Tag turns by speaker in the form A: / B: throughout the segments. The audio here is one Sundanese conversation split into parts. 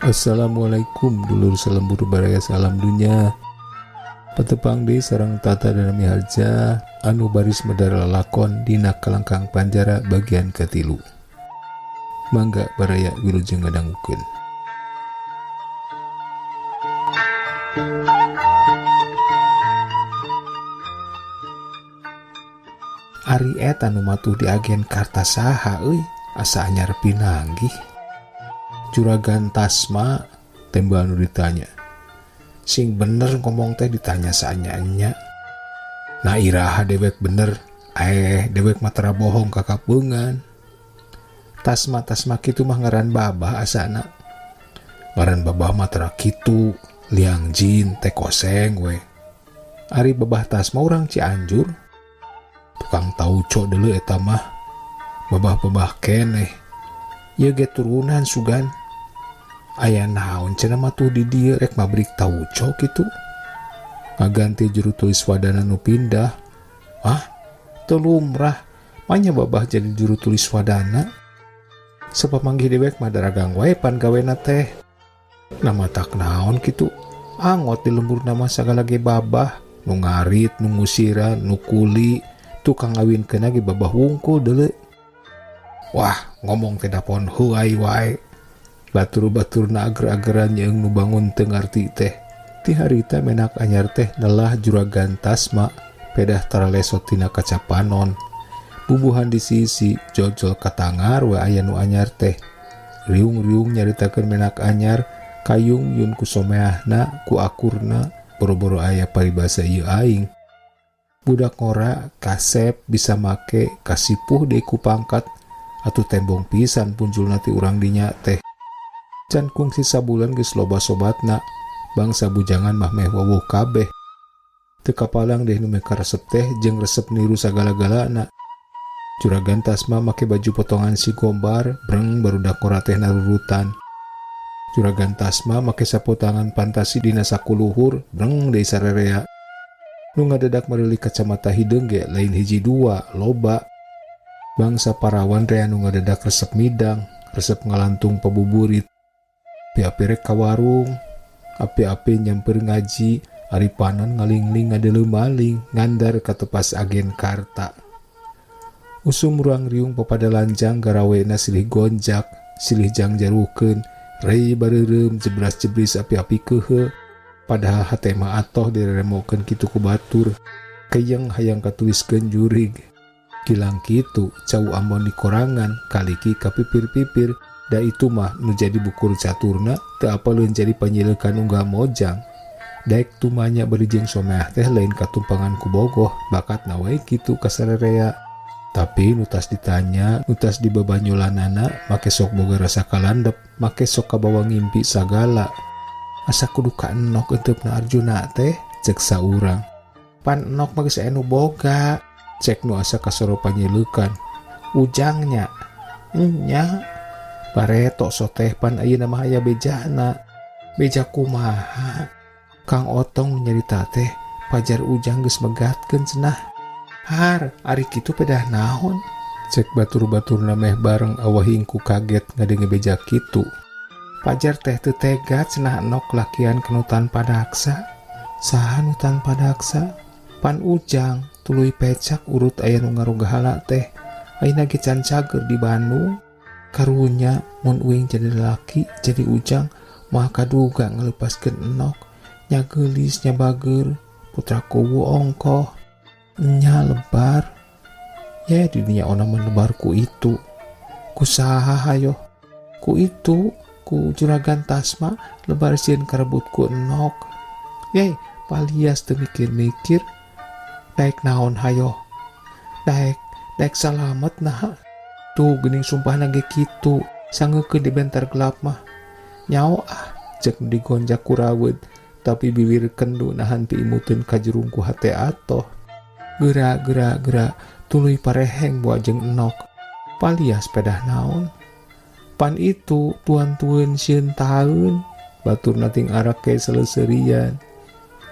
A: Assalamualaikum dulur salembur baraya salam dunya. Patepang deui sareng Tata Dana Miharja anu baris medar lalakon dina Kalangkang Panjara bagian katilu. Mangga baraya wilujeng ngadangukeun. Ari eta nu matuh di agen karta saha euy asa anyar pinanggih. Juragan Tasma tembal nu ditanya. Sing bener ngomong teh ditanya saanya-nya. Nah iraha dewek bener, dewek mah tara bohong ka kapeungan. Tasma Tasma kitu mah ngaran babah asana. Ngaran babah mah tara kitu, liang jin teh koseng we. Ari babah Tasma urang Cianjur. Tukang tauco deuleu eta mah. Babah-babah keneh. Ieu ge turunan sugan. Aya naon cenah mah tuh di dieu rek mabrik tauco kitu. Ngaganti juru tulis wadana nu pindah. Hah? Teu lumrah. Manya babah jadi juru tulis wadana. Sebab manggih dewek mah daragang wae pan gawena teh. Nama tak naon kitu. Angot di lembur nama sagala ge babah, nu ngarit, nu ngusiran, nu kuli, tukang ngawinkeun ge babah wungkul deuleu. Wah, ngomong teh dapon heuay wae. Batur-baturna ager-ageran nyeung nu bangun teu ngarti teh. Ti harita menak anyar teh nelah juragan Tasma, pedah taralesot tina kaca panon. Bubuhan di sisi jojol katangar we aya nu anyar teh. Riung-riung nyaritakeun menak anyar, kayung yun ku someahna, ku akurna, boro-boro aya paribasa ieu aing. Budak ngora kasep bisa make kasipuh deui ku pangkat atuh tembong pisan punjulna ti urang dinya teh. Can kungsi sabulan geus loba sobatna, bangsa bujangan mah meh wawuh kabeh. Teu kapalang deh nu meh karesep teh jeung resep niru sagala-galana. Juragan Tasma make baju potongan si gombar, breng barudak ngora teh narurutan. Juragan Tasma make sapu tangan fantasi dina saku luhur, breng deui sarerea. Nu ngadedak meureulik kacamata hideung ge lain hiji dua, loba. Bangsa parawan rea nu ngadedak resep midang, resep ngalantung pabuburit. Api-api rek ka warung, api-api nyamper ngaji, ari panon ngalingling ngadeuleu maling, ngandar katepas agen karta. Usum ruang riung papada lanjang garawena silih gonjak, silih jangjarukeun, rei bareureum jebras-jebris api-api kehe, padahal hate mah atoh diremokeun kitu ku batur, keyeng hayang katuliskeun jurig. Kilang kitu cau ambon di korangan, kaliki ka pipir-pipir, da itu mah nu jadi bukur caturna teu apaleun jadi panyilekan unggal mojang. Daek tumanya bari jeung someah teh lain katumpangan ku bogoh, bakatna we kitu kasarerea. Tapi nutas ditanya, nutas dibabanyolanana, make sok boga rasa kalandep, make sok kabawa ngimpi sagala. Asa kudu ka enok enteupna Arjuna teh, cek saurang. Pan enok mah geus aya nu boga, cek nu asa kasoro panyileukan. Ujangnya, nya, bareto soteh pan ayeuna mah aya bejana. Beja kumaha? Kang Otong nyarita teh, pajar Ujang geus megatkeun cenah. Har, ari kitu pedah naon? Cek batur-baturna meh bareng awahing ku kaget ngadenge beja kitu. Pajar teh teu tega cenah enok lakian kanu tanpa daksa. Saha nu tanpa daksa? Pan Ujang tuluy pecak urut aya nu ngarogahala teh. Ayeuna ge can cager di Bandung. Karunya mun uing jadi laki jadi Ujang mah kaduga ngalepaskeun enok. Nya geulis nya bager putra kuwu ongkoh. Nya lebar. Ya di dinya ona mah lebar ku itu. Ku saha hayo? Ku itu, ku juragan Tasma lebar sieun karebut ku enok. Yey, palias teu mikir-mikir. Daek naon hayo? Daek, daek salamet naha. Tuh geuning sumpahna ge kitu, sangeukeun di bentar gelap mah. Nyao ah, cek nu digonjak ku raweud, tapi biwir kendu nahan piimuteun kajurung ku hate atoh. Geura geura geura tuluy pareheng boa jeung enok. Palias pedah naon? Pan itu tuan-tuan sieun taeun, baturna ting arak ke seleuserian.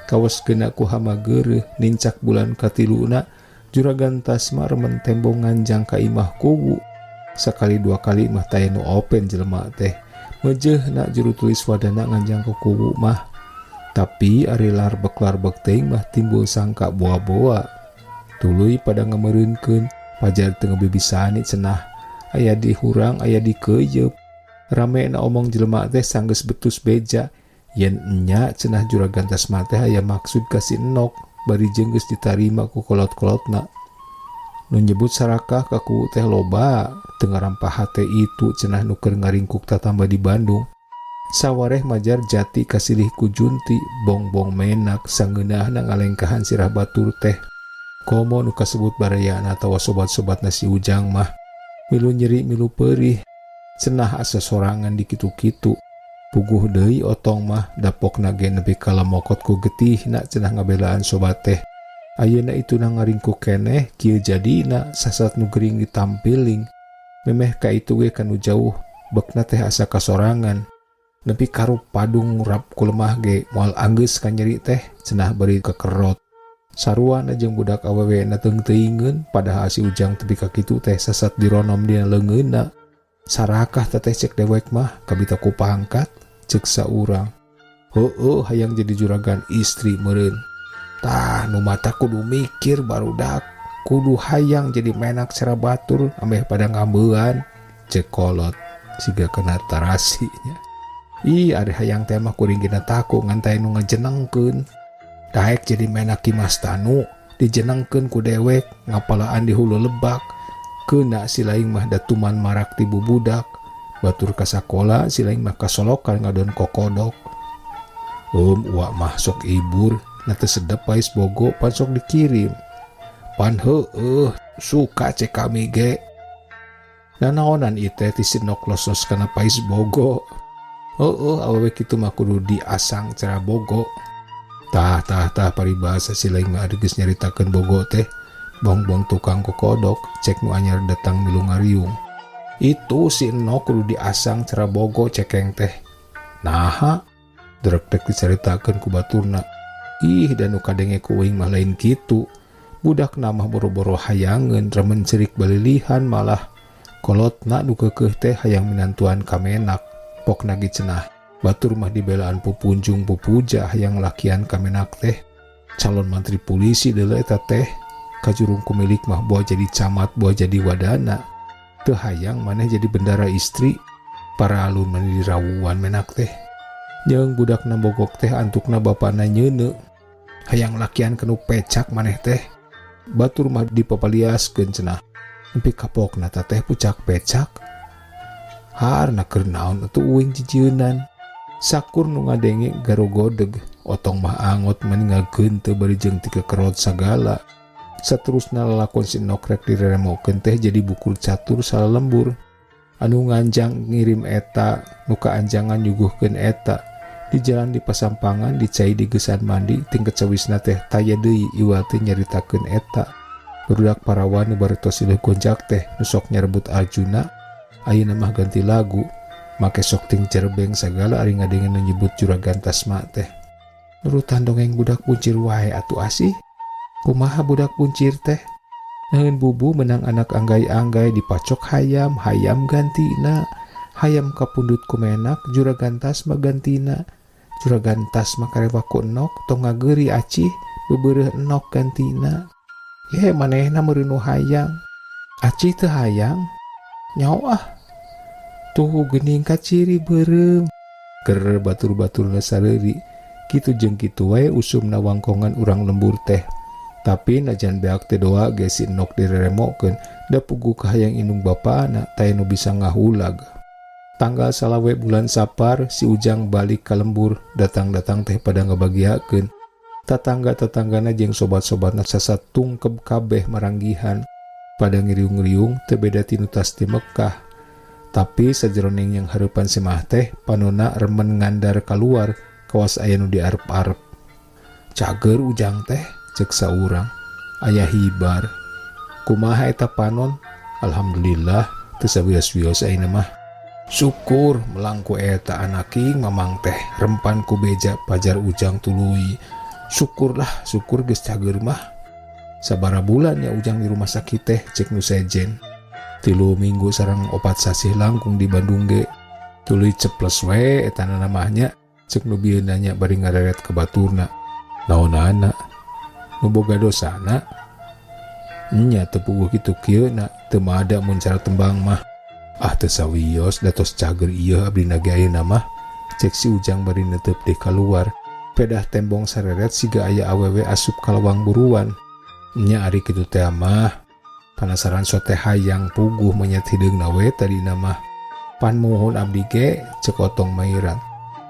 A: Kawas geuna ku hama geureuh nincak bulan katiluna, juragan Tasma remen tembong nganjang ka imah kuwu. Sakali dua kali mah taya nu open jelema teh. Meujeuhna juru tulis wadana nganjang ka kuwu mah. Tapi ari larbek-larbek teuing mah timbul sangka boa-boa. Tuluy pada ngameureunkeun pajar teu ngebibisani cenah. Aya di hurang aya di keuyeup. Rame na omong jelema teh sanggeus betus beja. Yen enya cenah Juragan Tasma teh aya maksud ka si Enok bari jeung geus ditarima ku kolot-kolotna. Nu nyebut sarakah ka kuwu teh loba teu ngarampah hate itu cenah nu keur ngaringkuk tatamba di Bandung. Sawareh majar jati kasilih ku Junti bongbong menak sangeunahna ngalengkahan sirah batur teh. Komo nu kasebut barayana atawa sobat-sobatna si Ujang mah milu nyeri milu perih cenah asa sorangan di kitu-kitu. Puguh deui otong mah dapokna ge nepi ka lamokot ku getihna cenah ngabelaan sobat teh. Ayeuna ituna ngaringkuk keneh kieu jadina sasat nu gering ditampiling. Memeh ka itu ge kanu jauh bekna teh asa kasorangan. Nepi karup padung rap ku lemah ge moal anggeus ka nyeri teh cenah bari kekerot. Saruana jeung budak awewe na teung-teuingeun padahal si Ujang tepi ka kitu teh sasat dironom dina leungeunna. Sarakah teteh cek dewek mah kabita ku pangkat cek saurang. Heueuh hayang jadi juragan istri meureun. Tah nu mata kudu mikir barudak kudu hayang jadi menak cara batur ameh pada ngambean cek kolot siga kena tarasinya. Ih ari hayang teh mah kuring gina taku ngan teh nu ngajenengkeun. Daek jadi menak Ki Mas Tanu dijenengkeun ku dewek ngapalaan di hulu lebak. Keuna si laing mah datuman marak ti bubudak. Batur ka sakola si laing mah kasolokan ngadon kokodok. Uwa mah sok ibur na teu sedep pais bogo pan sok dikirim. Pan heueuh suka cek kami ge. Nanaonan ieu teh ti si Nok losos kana pais bogo. Heueuh awewe kitu mah kudu diasang cara bogo. Tah tah tah paribasa si laing mah geus nyaritakeun bogo teh. Bongbong tukang kokodok cek nu anyar datang milu ngariung. Itu si Nok kudu diasang cara bogo cekeng teh. Naha drek dek dicaritakeun ku baturna. Ih dan nu kadenge ku uing mah lain kitu. Budak mah boro-boro hayangeun remen cerik balilihan malah kolotna nu keukeuh teh hayang minantuan ka menak. Pokna ge cenah batur mah dibelaan pupunjung pupuja hayang lakian ka menak teh. Calon mantri polisi deuleu eta teh. Kajurung kumilik mah boa jadi camat boa jadi wadana. Teu hayang maneh jadi bendara istri. Paralun maneh dirawuan menak teh. Jeung budakna bogok teh antukna bapana nyeuneu. Hayang lakian kanu pecak maneh teh. Batur mah dipapaliaskeun cenah. Nepi kapokna teh pucak pecak. Harna keur naon atuh uing jijieunan. Sakur nu ngadenge garogodeg. Otong mah angot mani ngageunte bari jeung tikekerot sagala. Saterusna lalakon si Nok rek diremokeun teh jadi bukur catur salalembur. Anu nganjang ngirim eta, nu kaanjangan nyuguhkeun eta. Di jalan di pasampangan, di cai di gesan mandi, tingkat cawisna teh taya deui iwal teh nyaritakeun eta. Barudak parawan nu bareto silih gonjak teh nu sok nyarebut Arjuna, ayeuna mah ganti lagu. Make sok ting cerbeng sagala ari ngadenge nu nyebut Juragan Tasma teh. Nurutan dongeng budak buncir wae atuh asih. Kumaha budak buncir teh? Neungeun bubu menang anak anggai-anggai dipacok hayam, hayam gantina. Hayam kapundut ku menak, Juragan Tasma gantina. Juragan Tasma karewak ku Enok, tong ngageuri acih, beubeureuh Enok gantina. Ye manehna meureun nu hayang. Acih teu hayang? Nyaho ah. Tuh geuning kaciri beureum. Ger batur-baturna sareuri. Kitu jeung kitu wae usumna wangkongan urang lembur teh. Tapi najan beak teh doa ge si Enok direremokeun, da puguh kahayang indung bapana taya nu bisa ngahulag. Tanggal salawe bulan Sapar si Ujang balik ka lembur, datang-datang teh pada ngabagiakeun. Tatangga-tatanggana jeung sobat-sobatna sasat tungkeb kabeh maranggihan. Pada ngiriung-riung teu beda ti nu tas di Mekah. Tapi sajeroning yang hareupan si mah teh panona remen ngandar kaluar kawas aya nu diarep-arep. Cager Ujang teh cek saurang aya hibar. Kumaha eta panon? Alhamdulillah teu sawios-wios ayeuna mah. Syukur melangku eta anaking mamang teh rempan ku beja pajar Ujang tuluy. Syukurlah syukur geus cager mah. Sabara bulan ya Ujang di rumah sakit teh cek nu sejen. 3 minggu sareng 4 sasih langkung di Bandung ge. Tuluy ceples we eta mah nya, cek nu bieu nanya bari ngareret ka baturna. Naonana? Nu boga dosana? Nya teu puguh kitu kieu na, teu mada mun cara tembang mah. Ah teu sawios da tos cager ieu abdina ge ayeuna mah, cek si Ujang bari neuteup deui kaluar. Pedah tembong sareret siga aya awewe asup ka lawang buruan. Nya ari kitu teh mah, panasaran so teh hayang puguh menyet hideungna we tadina mah. Pan muhun abdi ge, cek Otong mairan.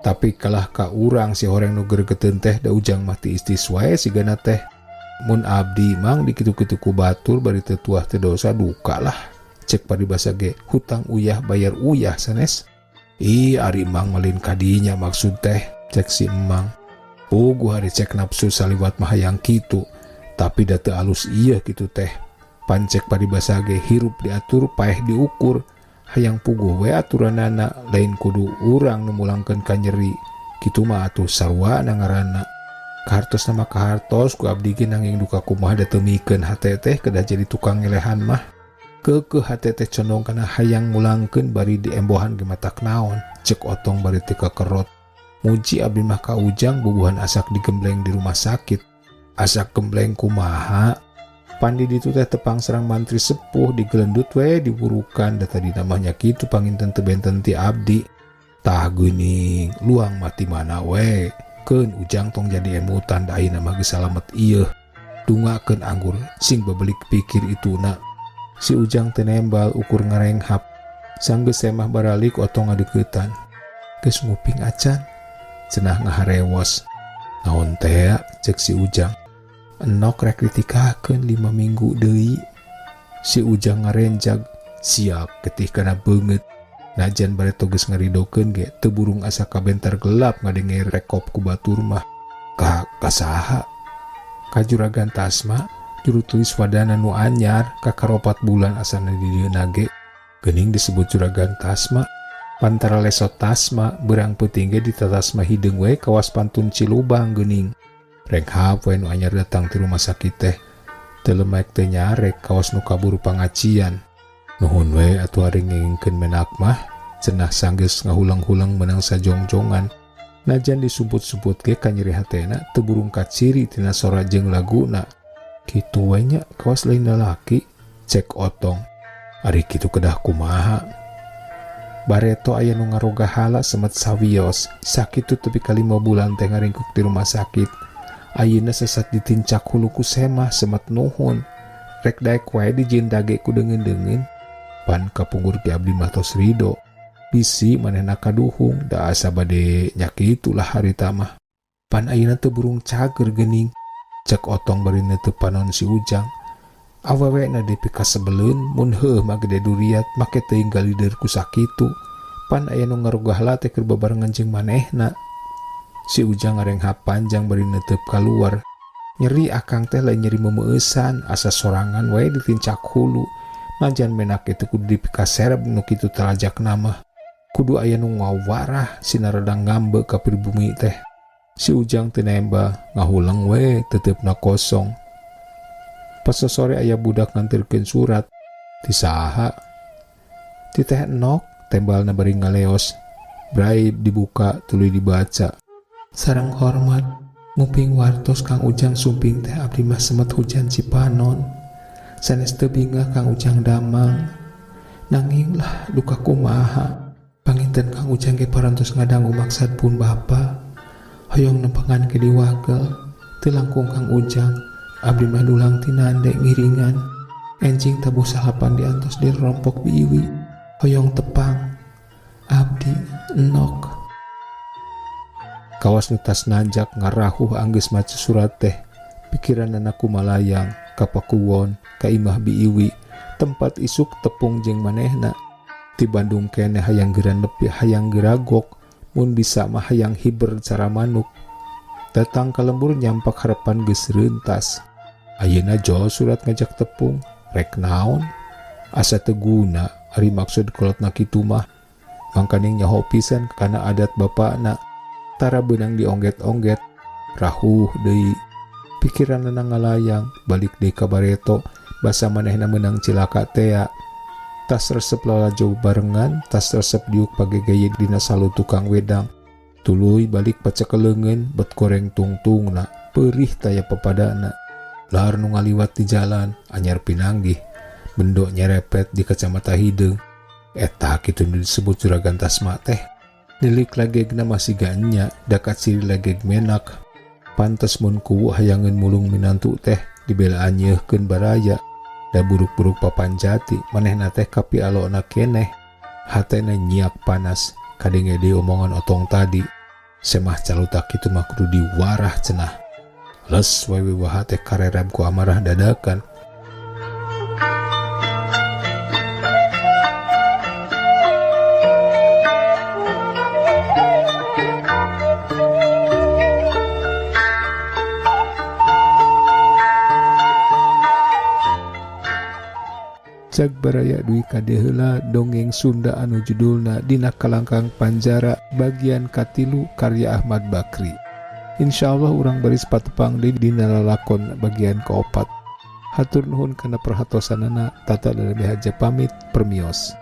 A: Tapi kalah ka urang si horeng nu gregeteun teh da Ujang mah tiis-tiis wae sigana teh. Mun abdi mang dikitu-kitu ku batur bari teu tuah teu dosa duka lah. Cek paribasa ge hutang uyah bayar uyah sanes. Ih ari Mang malin kadinya maksud teh, cek si Emang. Puguh ari cek nafsu saliwat mah hayang kitu, tapi da teu alus ieu kitu teh. Pan cek paribasa ge hirup diatur paeh diukur. Hayang puguh we aturanana lain kudu urang nu mulangkeun ka nyeri. Kitu mah atuh sarua na ngaranna. Kahartos nama kahartos ku abdi ge nanging duka kumaha da teu mikeun hate teh kedah jadi tukang ngelehan mah. Keukeuh hate teh condong kana hayang mulangkeun bari diembohan ge matak naon, cek Otong bari teu kakerot. Muji abdi mah ka Ujang bubuhan asak digembleng di rumah sakit. Asak gembleng kumaha? Pandi ditu teh tepang sareng mantri sepuh digelendut we diburukan da tadi namanya kitu panginten teu benten ti abdi. Tah geuning luang mati mana we. Keun Ujang tong jadi emutan da ayeuna mah geus salamet ieu. Dungakeun anggur sing bebelik pikir ituna. Si Ujang teu nembal ukur ngarenghap. Sanggeus semah baralik Otong ngadeuketan. Geus nguping acan? Cenah ngaharewos. Naon teh cek si Ujang. Enok rek ditikakeun 5 minggu deui. Si Ujang ngarenjag, siap getih kana beungeut. Najan bareto geus ngaridokeun ge teu burung asa kabentar gelap ngadenge rekop ku batur mah. Ka kasaha? Ka Juragan Tasma, juru tulis wadana nu anyar kakaropat bulan asana di dieu nage. Geuning disebut Juragan Tasma. Pantara lesot Tasma berang peuting ge ditatasma hideung we kawas pantun Cilubang geuning. Renghap we nu anyar datang ti rumah sakit teh. Teu lemek teu nyarek kawas nu kaburu pangacian. Nuhun we atuh ari ngengingkeun menak mah, cenah sanggeus ngahuleng-huleng meunang sajongjongan. Najan disumput-sumput ge kanyeri hatena teu burung kaciri tina sora jeung laguna. Kitu we nya kawas lain lalaki, cek Otong. Ari kitu kedah kumaha? Bareto aya nu ngaroga hala semet sawios, sakitu tepi ka 5 bulan teh ngaringkuk di rumah sakit. Ayeuna sesat ditincak hulu ku semah semet nuhun. Rek daek wae dijieun dage ku deungeun-deungeun. Pan kapungkur ge abdi mah tos rido. Bisi manehna kaduhung da asa bade nya kitulah harita mah. Pan ayeuna teu burung cager geuning. Cek Otong bari neuteub panon si Ujang. Awewena dipikasebeleun mun heuh mah gede duriat make teuing galider ku sakitu. Pan aya nu ngaroga teh keur babarengan jeung manehna. Si Ujang ngarenghap panjang bari neuteub kaluar. Nyeri akang teh lain nyeri memeueusan asa sorangan wae ditincak hulu. Najan menak itu kudu dipikasereb nu kitu talajak nama. Kudu aya nu ngawarah sinarada ngambek ka pribumi teh. Si Ujang teu nembah ngahuleng we teutepna kosong. Pas sore aya budak nganterkeun surat. Ti saha? Ti teh Enok, tembalna bari ngaleos. Braib dibuka tuluy dibaca. Sareng hormat, nguping wartos Kang Ujang sumping teh abdi mah semet hujan Cipanon. Sanes teu bingah Kang Ujang damang. Nanging lah duka kumaha. Panginten Kang Ujang ge parantos ngadangu maksad pun bapa. Hoyong nempangan ke diwagel. Teu langkung Kang Ujang, abdi mah dulang tinande ngiringan. Enjing tabuh salapan diantos di rompok biwi. Hoyong tepang. Abdi Enok. Kawas nu tas nanjak ngarahuh anggeus maca surat teh. Pikiranana kumalayang ka Pakuwon, ka imah biiwi, tempat isuk tepung jeung manehna. Ti Bandung keneh hayang geura nepi hayang geragok, mun bisa mah hayang hiber cara manuk. Datang ka lembur nyampak harapan geus reuntas. Ayeuna jol surat ngajak tepung, rek naon? Asa teu guna ari maksud kolotna kitu mah. Mangkaning nyaho pisan kana adat bapakna. Tara beunang diongget-ongget, rahuh deui. Pikiranana ngalayang, balik deui ka bareto, basa manehna meunang cilaka tea. Tas resep lalajo barengan, tas resep diuk pagegaye dina salu tukang wedang. Tuluy balik pacekeleungeun bet goreng tungtungna, perih taya papadana. Lahar nu ngaliwat di jalan, anyar pinanggih. Bendo nyerepet di kacamata hideung. Eta kitu nu disebut juragan Tasma teh. Nilik legegna masih ganya, da kaciri legeg menak. Pantes mun kuwu hayangeun mulung minantu teh dibelaan nyeuhkeun baraya. Da buruk-buruk papanjati, manehna teh kapi alona keneh. Hatena nyiak panas, kadenge deui omongan otong tadi. Semah calutak kitu mah kudu diwarah cenah. Les we wiwaha teh karerab ku amarah dadakan. Cag baraya duwi kade heula dongeng Sunda anu judulna Dina Kalangkang Panjara bagian katilu karya Ahmad Bakri. Insyaallah urang baris patepang deui dina lalakon bagian kaopat. Hatur nuhun kana perhatosanana, Tata dan Haja pamit, permios.